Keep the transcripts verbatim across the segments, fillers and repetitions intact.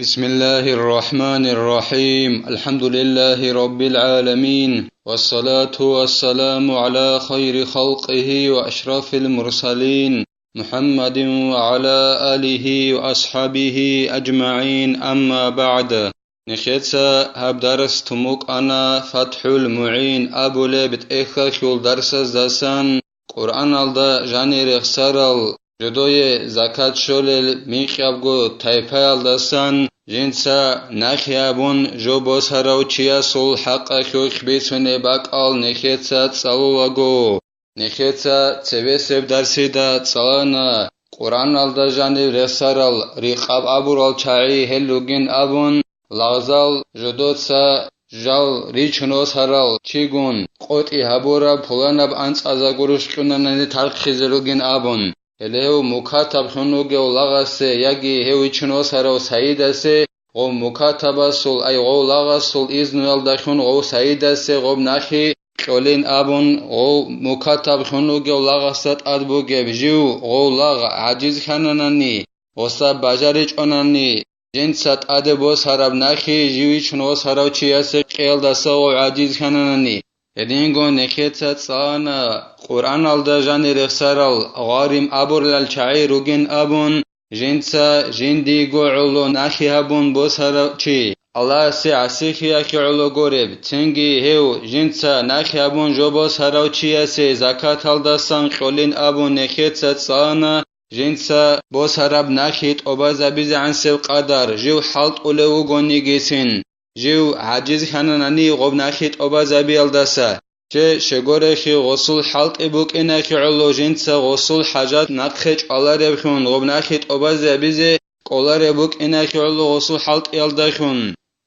بسم الله الرحمن الرحيم. الحمد لله رب العالمين. والصلاة والسلام على خير خلقه وأشرف المرسلين محمد وعلى آله وأصحابه أجمعين. أما بعد. Нехеца гьаб дарс тумукъана ФатхӀул МугӀин абулеб тӀехьалъул дарсаздасан, Къуръаналда жанир рехсарал, жодое закат щолел микьабго тайпаялдасан жинца нахъе абун жо босарав чиясул хӀакъалъулъ бицунеб бакӀал нехеца цӀалулаго. Нехеца цебесеб дарсида цӀалана, Къуръаналда жанив рехсарал рикъаб абурал чагӀи гьел ругин абун, лагъзал жодоца жал ричун осарал чигун, къотӀи гьабураб пуланаб анцӀаза гурущ кьунанани тархъизе ругин абун. Гьеле гьев мукатаб хун вугев лагъасе яги гьев вичун осарав саидасе, гъов мукатабасул, ай гъов лагъасул изнуялдалъун гъов саидасе гъоб нахи кьолин абун, гъов мукатаб хун вугев лагъасда тӀад бугеб жив гъов лагъ гӀажиз хьананани, гъосда бажаричӀонани, жинца тӀаде босараб нахи жив вичун восарав чиясе кьеялдаса гъов гӀажиз хьананани. Гьединго нехеца цӀана, Къуръаналда жанир рехсарал гъарим абуралал чагӀи ругин абун, жинца жиндиего гӀоло нахи гьабун босарав чи, Аллагьасе гӀасихъиялъе гӀоло гореб, цинги гьев жинца нахи гьабун жо босарав чиясе закаталдасан кьолин абун нехеца цӀана, жинца босараб нахи тӀобазабизегӀансеб къадар жив хӀалтӀулев вугонигицин, жив гӀажиз хьананани гъоб нахи тӀобазабиялдаса, че щегорехи гъосул хӀалтӀи букӀинахи гӀоло жинца гъосул хӀажат нахъе чӀваларевлъун гъоб нахи тӀобазабизе кӀолареб букӀинахи гӀоло гъосул хӀалтӀиялдалъун.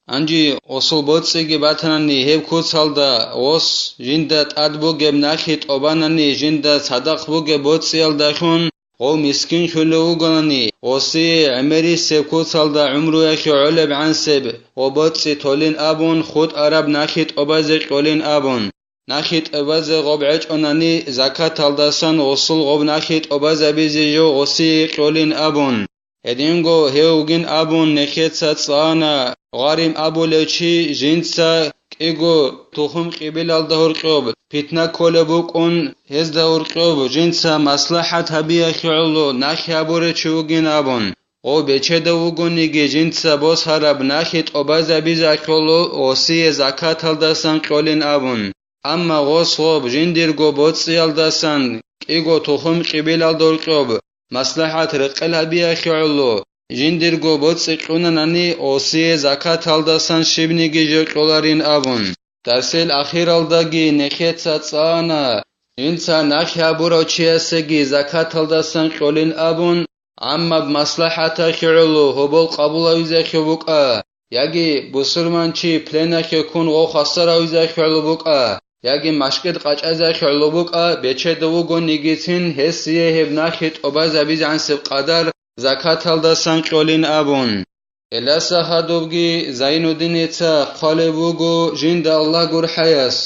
Гьанже гъосул боцӀиги батанани гьеб куцалда, гъос жинда тӀад бугеб нахи тӀобанани жинда цадахъ бугеб боцӀиялдалъун, гъов мискин хьулев вугонани, гъосие гӀемерисеб куцалда гӀумруялъе гӀолебгӀансеб гъо боцӀи толин абун, хутӀараб нахи тӀобазе кьолин абун. Нахи тӀобазе гъоб гӀечӀонани, закаталдасан гъосул гъоб нахи тӀобазабизе жо гъосие кьолин абун. Гьединго гьев вугин абун нехеца цӀана, гъарим абулев чи жинца кӀиго тухум-къибилалда гьоркьоб питна кколеб букӀун, гьезда гьоркьоб жинца маслахӀат гьабиялъе гӀоло нахи гьабурев чи вугин абун, гъов бечедав вугониги жинца босараб нахи тӀобазабизахъе гӀоло гъосие закаталдасан кьолин абун. Амма гъос гъоб жиндирго боцӀиялдасан кӀиго тухум-къибилалда гьоркьоб маслахӀат рекъел гьабиялъе гӀоло, жиндирго боцӀи кьунанани гъосие закаталдасан щибниги жо кьоларин абун. Дарсил ахиралдаги нехеца цӀана, жинца нахи гьабурав чиясеги закаталдасан кьолин абун, гӀаммаб маслахӀатахъе гӀоло гьобол къабулавизахъе букӀа, яги бусурманчи пленахъе ккун гъов хвасаравизахъе гӀоло букӀа, яги машкӀид къачӀазахъе гӀоло букӀа, бечедав вугонигицин гьесие гьеб нахи тӀобазабизегӀансеб къадар закаталдасан кьолин абун. Гьелдаса хадубги Зайнуддиница хъвалеб буго жинда Аллагь гурхӀаяс: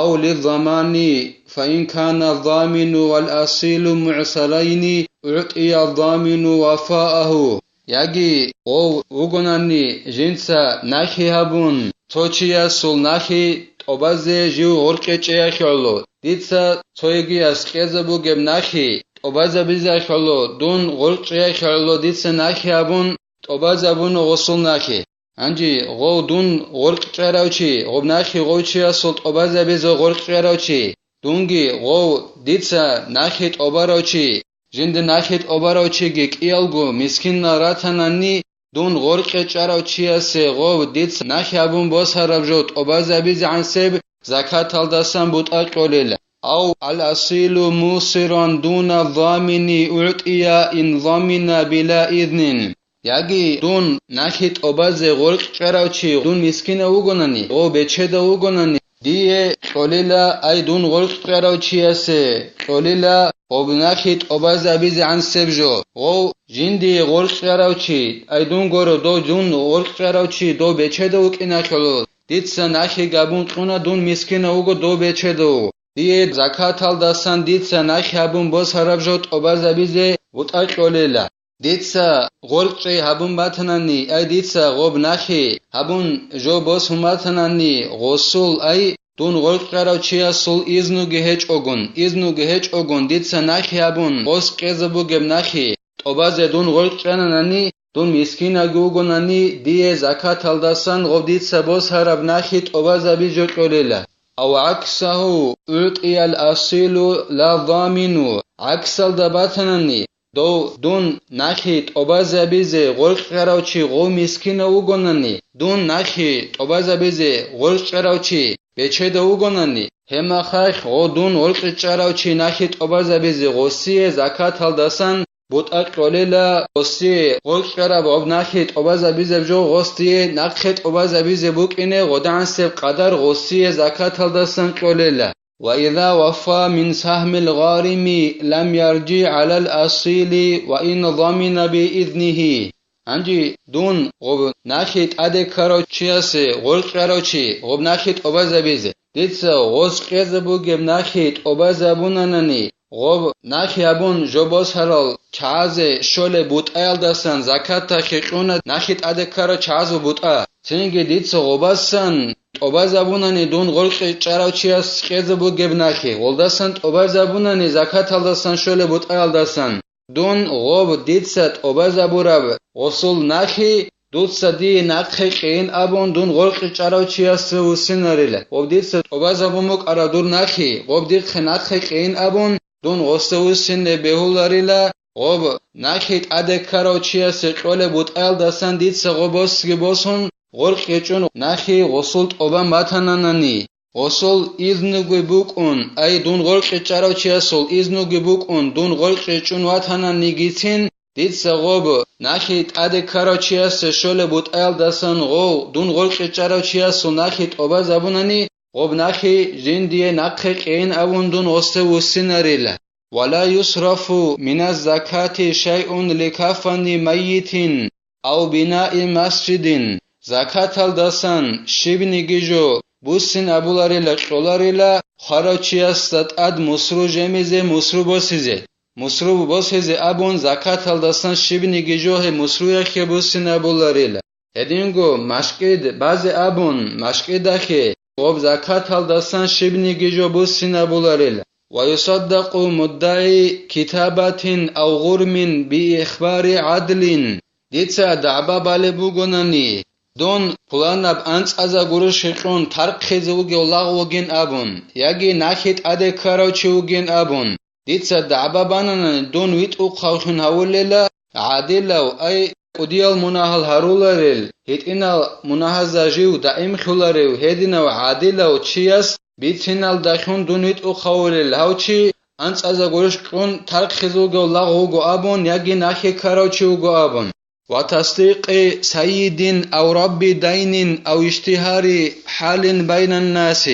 «Ав лиззамани, фаин кана замину вал асилу мугӀсарайни, угӀтӀия замину вафааху». Яги гъов вугонани жинца нахи гьабун, цо чиясул нахи тӀобазе жив гъоркье чӀеялъе гӀоло, дица цойгияс кьезе бугеб нахи тӀобазабизахъе гӀоло, дун гъоркье чӀеялъе гӀоло дица нахи гьабун, тӀобазабуна гъосул нахи. Гьанже гъов дун гъоркь чӀарав чи, гъоб нахи гъов чиясул тӀобазабизе гъоркь чӀарав чи, дунги гъов дица нахи тӀобарав чи, жинда нахи тӀобарав чиги кӀиялго мискинал ратанани, дун гъоркье чӀарав чиясе гъов дица нахи гьабун босараб жо тӀобазабизегӀансеб закаталдасан бутӀа кьолел. Ав ал-асилу мусиран дуна замини угӀтӀия ин замина била изнин. Яги дун нахи тӀобазе гъоркь чӀарав чи дун мискинав вугонани, гъов бечедав вугонани, дие кьолила, ай дун гъоркь чӀарав чиясе кьолила, гъоб нахи тӀобазабизегӀансеб жо, гъов жиндие гъоркь чӀарав чи, ай дун горо, дов дун гъоркь чӀарав чи, дов бечедав вукӀиналъе гӀоло, дица нахи гьабун кьуна, дун мискинав вуго, дов бечедав вуго. Дие закаталдасан дица нахи гьабун босараб жо тӀобазабизе бутӀа кьолела. Дица гъоркье гьабун батанани, ай дица гъоб нахи гьабун жо босун батанани, гъосул, ай дун гъоркьарав чиясул изнуги гьечӀогун, изнуги гьечӀогун дица нахи гьабун, гъос кьезе бугеб нахи тӀобазе дун гъоркьананани, дун мискинаги вугонани, дие закаталдасан гъоб дица босараб нахи тӀобазаби жо кьолела. Ав гӀаксагьу, угӀтӀиял асилу ла замину, гӀаксалда батанани, дов дун нахи тӀобазабизе гъоркьарав чи гъов мискинав вугонани, дун нахи тӀобазабизе гъоркьарав чи бечедав вугонани, гьеб мехалъ гъов дун гъоркьичӀарав чи нахи тӀобазабизе гъосие закаталдасан бутӀа кьолела, гъосие гъоркьараб гъоб нахи тӀобазабизеб жо гъосие нахъе тӀобазабизе букӀине гъодагӀансеб къадар гъосие закаталдасан кьолела. وإذا وفى من سهم الغارم لم يرجع على الأصيل وإن ضمن بإذنه. Гьанже дун гъоб нахи тӀаде ккарав чиясе гъоркьарав чи гъоб нахи тӀобазабизе, дица гъос кьезе бугеб нахи тӀобазабунанани, гъоб нахи гьабун жо босарал чагӀазе щолеб бутӀаялдасан закаталъе кьуна нахи тӀаде ккарав чагӀазул бутӀа. Цинги дица гъобасан тӀобазабунани дун гъоркье чӀарав чияс кьезе бугеб нахи, гъолдасан тӀобазабунани закаталдасан щолеб бутӀаялдасан, дун гъоб дица тӀобазабураб гъосул нахи, дуца дие нахъе кьейин абун дун гъоркье чӀарав чиясе вуссинарила. Гъоб дица тӀобазабун букӀараб дур нахи, гъоб дихъе нахъе кьейин абун, дун гъосда вуссине бегьуларила, гъоб нахи тӀаде ккарав чиясе кьолеб бутӀаялдасан дица гъоб босги босун, гъоркье чӀун нахи гъосул тӀобан батананани, гъосул изнуги букӀун, ай дун гъоркье чӀарав чиясул изнуги букӀун, дун гъоркье чӀун ватананигицин, дица гъоб нахи тӀаде ккарав чиясе щолеб бутӀаялдасан гъов дун гъоркье чӀарав чиясул нахи тӀобазабунани, гъоб нахи жиндие нахъе кьейин абун дун гъосда вуссинарила. ولا يصرف من الزكاة شيء لكفن ميت أو بناء مسجد. Закаталдасан щибниги жо буссин абуларила, кьоларила хварав чиясда тӀад мусру жемизе, мусру босизе. Мусру босизе абун закаталдасан щибниги жо гьеб мусруялъе буссин абуларила. Гьединго машкӀид базе абун, машкӀидалъе гъоб закаталдасан щибниги жо буссин абуларила. ويصدق مدعي كتابة أو غرم بإخبار عدل. Дица дагӀба балеб бугонани, дун пуланаб анцӀаза гурущ гьикъун тархъизе вугев лагъ вугин абун, яги нахи тӀаде ккарав чи вугин абун, дица дагӀба бананани, дун витӀухъавлъун гьавулела, гӀадилав, ай, кӀудиял мунагьал гьаруларел, гьитӀинал мунагьазда жив даимлъуларев гьединав гӀадилав чияс бициналдалъун дун витӀухъавулел гьав чи анцӀаза гурущ кьун тархъизе вугев лагъ вуго абун яги нахи ккарав чи вуго абун. وتصديق سيد أو رب دين أو اشتهار حال بين الناس.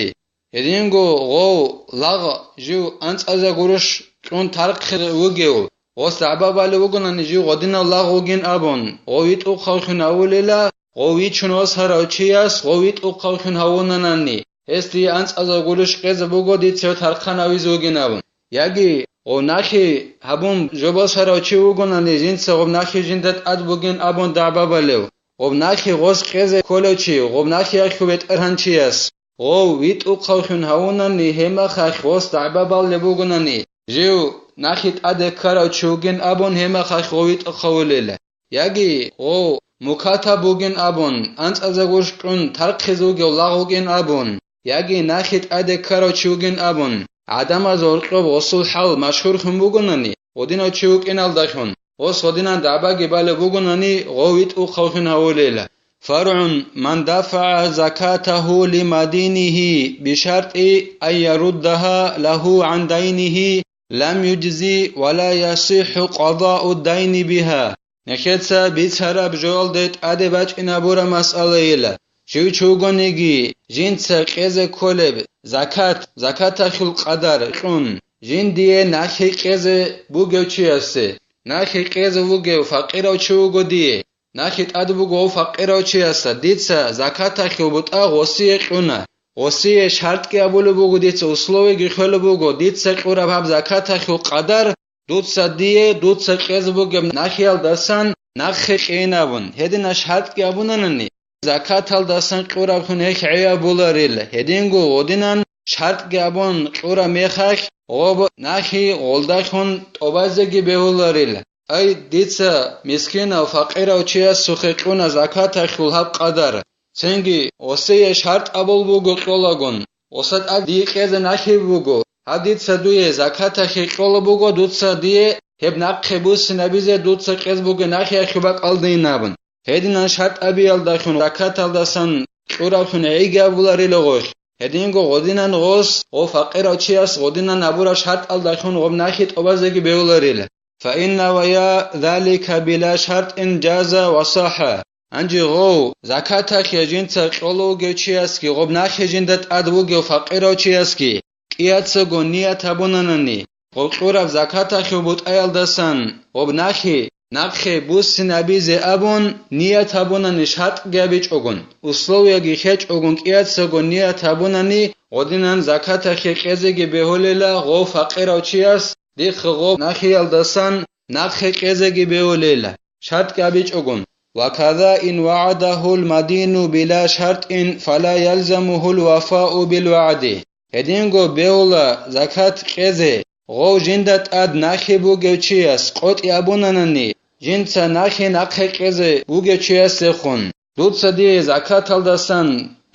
Гьединго гъов лагъ жив анцӀаза гурущ кьун тархъизе вугев, гъос дагӀба балев вугонани жив гъодинав лагъ вугин абун, гъов витӀухъавлъун гьавулела, гъов вичун васарав чияс гъов витӀухъавлъун гьавунанани, гьес дие анцӀаза гурущ кьезе буго дица тархъан гьавизе вугин абун. Яги гъоб нахи гьабун жо босарав чи вугонани, жинца гъоб нахи жинда тӀад бугин абун дагӀба балев, гъоб нахи гъос кьезе кколев чи, гъоб нахиялъул бетӀергьанчияс гъов витӀухъавлъун гьавунани, гьеб мехалъ гъос дагӀба балеб бугонани, жив нахи тӀаде ккарав чи вугин абун, гьеб мехалъ гъов витӀухъавулела. Яги гъов мукатаб вугин абун, анцӀаза гурущ кьун тархъизе вугев лагъ вугин абун, яги нахи тӀаде ккарав чи вугин абун, гӀадамазул гьоркьоб гъосул хӀал машгьурлъун бугонани, гъодинав чи вукӀиналдалъун, гъос гъодинан дагӀбаги балеб бугонани, гъов витӀухъавлъун гьавулела. فرع من دفع زكاته لمدينه بشرط أن يردها له عن دينه لم يجز ولا يصح قضاء الدين بها. Нехеца бицараб жоялде тӀаде бачӀинабураб масъалайила. Жив чи вугониги, жинца кьезе кколеб закат, закаталъул къадар кьун, жиндие нахи кьезе бугев чиясе, нахи кьезе вугев факъирав чи вуго дие, нахи тӀад буго гъов факъирав чиясда, дица закаталъул бутӀа гъосие кьуна. Гъосие шартӀги абулеб буго дица, условиги кколеб буго, дица кьураб гьаб закаталъул къадар дуца дие дуца кьезе бугеб нахиялдасан нахъе кьейин абун, гьединаб шартӀги абунанани, закаталдасан кьураб хун гьелъ гӀей абуларила, гьединго гъодинан шартӀги абун кьураб мехалъ, гъоб нахи гъолдалъун тӀобазеги бегьуларила. Ай, дица мискинав, факъирав чиясухъе кьуна закаталъул гьаб къадар, цинги гъосие шартӀ абул буго кьолагун, гъоса тӀад дие кьезе нахи буго, гьаб дица дуе закаталъе кьола буго, дуца дие гьеб нахъе буссинабизе дуца кьез бугеб нахиялъул бакӀалдайин абун. Гьединан шартӀ абиялдалъун закаталдасан кьураб хун гӀейги абуларила гъолъ. Гьединго гъодинан гъос, гъо факъирав чияс гъодинан абураб шартӀалдалъун гъоб нахи тӀобазеги бегьуларила. فإن نوى ذلك بلا شرط جاز وصح. Гьанже гъов, закаталъе жинца кьолев вугев чиясги, гъоб нахи жинда тӀад вугев факъирав чиясги, кӀияцаго ният гьабунанани, гъов кьураб закаталъул бутӀаялдасан гъоб нахи нахъе буссинабизе абун ният гьабунани шартӀги гьабичӀогун, условияги хьечӀогун кӀияцаго ният гьабунани, гъодинан закаталъе кьезеги бегьулела гъов факъирав чияс, дихъ гъоб нахиялдасан нахъе кьезеги бегьулела, шартӀги гьабичӀогун. وكذا إن وعده المدين بلا شرط فلا يلزمه الوفاء بالوعد. Гьединго бегьула закат кьезе, гъов жинда тӀад нахи бугев чияс къотӀи абунанани, жинца нахи нахъе кьезе бугев чиясехун. Дуца дие закаталдасан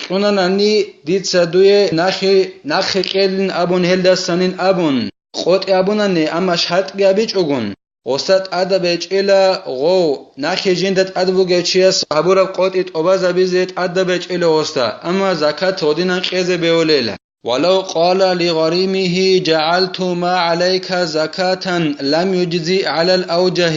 кьунанани, дица дуе нахи нахъе кьелин абун гьелдасанин абун, къотӀи абунани, амма шартӀги гьабичӀогун, гъоса тӀадаб гьечӀила гъов, нахи жинда тӀад бугев чияс гьабураб къотӀи тӀобазабизе тӀадаб гьечӀила гъоса, амма закат гъодинан кьезе бегьулела. ولو قال لغريمه جعلت ما عليك زكاة لم يجز على الأوجه.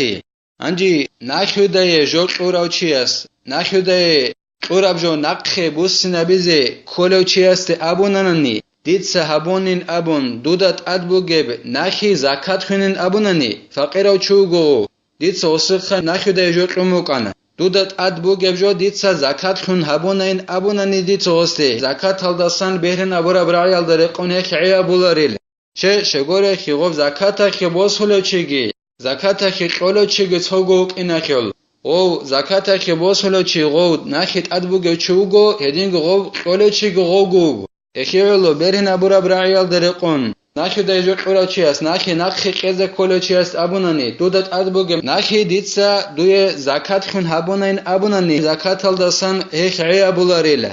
Гьанже нахьудае жо кьурав чияс, нахьудае кьураб жо нахъе буссинабизе кколев чиясде абунанани, дица гьабунин абун, дуда тӀад бугеб нахьи закат хвинин абунани, факъирав чи вуго, дица гъосухъа нахьудае жо кьун букӀана. Дуда тӀад бугеб жо дица закат хвин гьабунайин абунани дица гъосде, закаталдасан бегьрин абураб рагӀиялда рекъон гьелъ гӀей абуларил. Че, щегорехи гъоб закатахъе босулев чиги, закатахъе кьолев чиги цого вукӀиналъул. Гъов, закатахъе босулев чи гъов нахьи тӀад бугев чи вуго, гьединго гъов кьолев чиги гъовго вуго. Эхиюло бергьин абураб рагӀиялда рекъон, нахьудай жо кьурав чияс, нахьи нахъе кьезе кколев чияс абунани, дуда тӀад бугеб нахьи дица дуе закат хун гьабунайин абунани, закаталдасан гьелъ гӀей абуларила.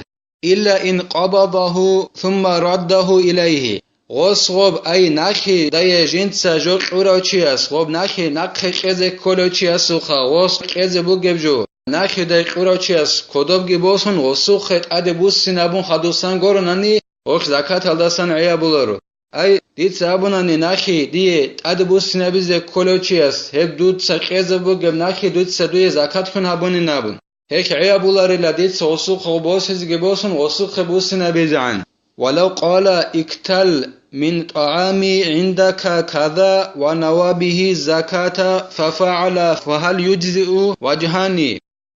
إلا إن قبضه ثم رده إليه. Гъос гъоб, ай нахьи дае жинца жо кьурав чияс, гъоб нахьи нахъе кьезе кколев чиясухъа, гъос кьезе бугеб жо, нахьи дай кьурав чияс кодобги босун, гъосухъе тӀаде буссинабун хадусан горонани, гъолъ закаталдасан гӀей абуларо. Ай, дица абунани нахьи дие тӀаде буссинабизе кколев чияс, гьеб дуца кьезе бугеб нахьи дуца дуе закат хун гьабунин абун. Гьелъ гӀей абуларила дица гъосухъе босизеги босун, гъосухъе буссинабизегӀан. ولو قال اكتل من طعامي عندك كذا ونوى به الزكاة ففعل فهل يجزئ؟ وجهان.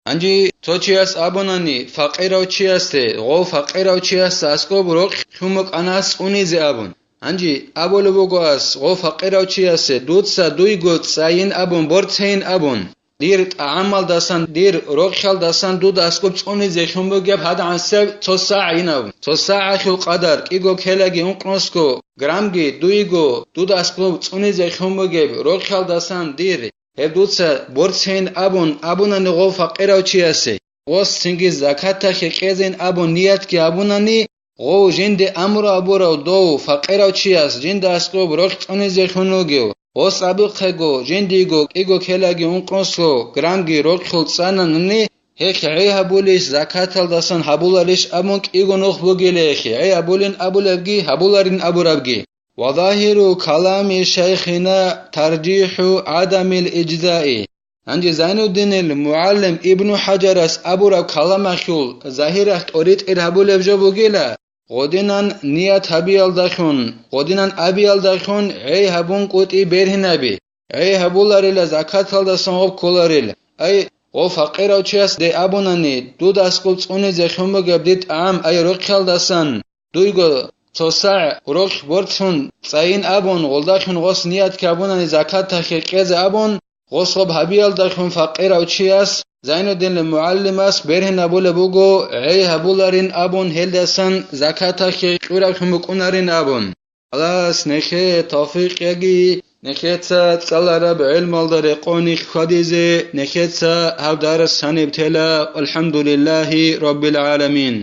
Гьанже цо чияс абунани, факъирав чиясде, гъов факъирав чиясда аскӀоб рокь хьун букӀана цӀунизе абун. Гьанже абулеб буго ас, гъов факъирав чиясе, дуца дуйго цӀайин абун, борцейин абун. Дир тӀагӀамалдасан, дир рокьалдасан дуда аскӀоб цӀунизе хьун бугеб гьадгӀансеб цо сагӀ гьинав, цо сагӀалъул къадар, кӀиго килаги ункънусго грамги дуйго дуда аскӀоб цӀунизе хьун бугеб рокьалдасан дир, гьеб дуца борцейин абун абунани гъов факъирав чиясе, гъос цинги закатахъе кьезейин абун ниятги абунани, гъов жинде амру абурав дов факъирав чияс жинда аскӀоб рокь цӀунизе хьун вугев, гъос абухъего жиндиего кӀиго килаги ункънусго грамги рокьул цӀананани, гьелъ гӀей гьабулищ закаталдасан гьабуларищ абун кӀиго нух бугилехи, гӀей гьабулин абулебги, гьабуларин абурабги. وظاهر كلام شيخنا ترجيح عدم الإجزاء. Гьанже Зайнуддинил мугӀалим Ибну ХӀаджарас абураб каламалъул загьиралъ тӀоритӀир гьабулеб жо бугила, гъодинан ният гьабиялдалъун, гъодинан абиялдалъун гӀей гьабун кӀутӀи бергьинаби, гӀей гьабуларила закаталдасан гъоб кколарил. Ай, гъов факъирав чиясде абунани, дуда аскӀоб цӀунизе хьун бугеб дир тӀагӀам, ай, рокьалдасан дуйго цо сагӀ ролъ борцун цӀайин абун, гъолдалъун гъос ният кабунани закатахъе кьезе абун, гъос гъоб гьабиялдалъун факъирав чияс, Зайнуддинил мугӀаллимас бергьинабулеб буго, гӀей гьабуларин абун, гьелдасан закатахъе кьураблъун букӀунарин абун. Аллагьас нехее тавфикъ яги, нехеца цӀалараб гӀелмалда рекъони хьвадизе, нехеца гьаб дарс гьаниб тела. АлхӀамдулиллагьи раббил гӀаламин.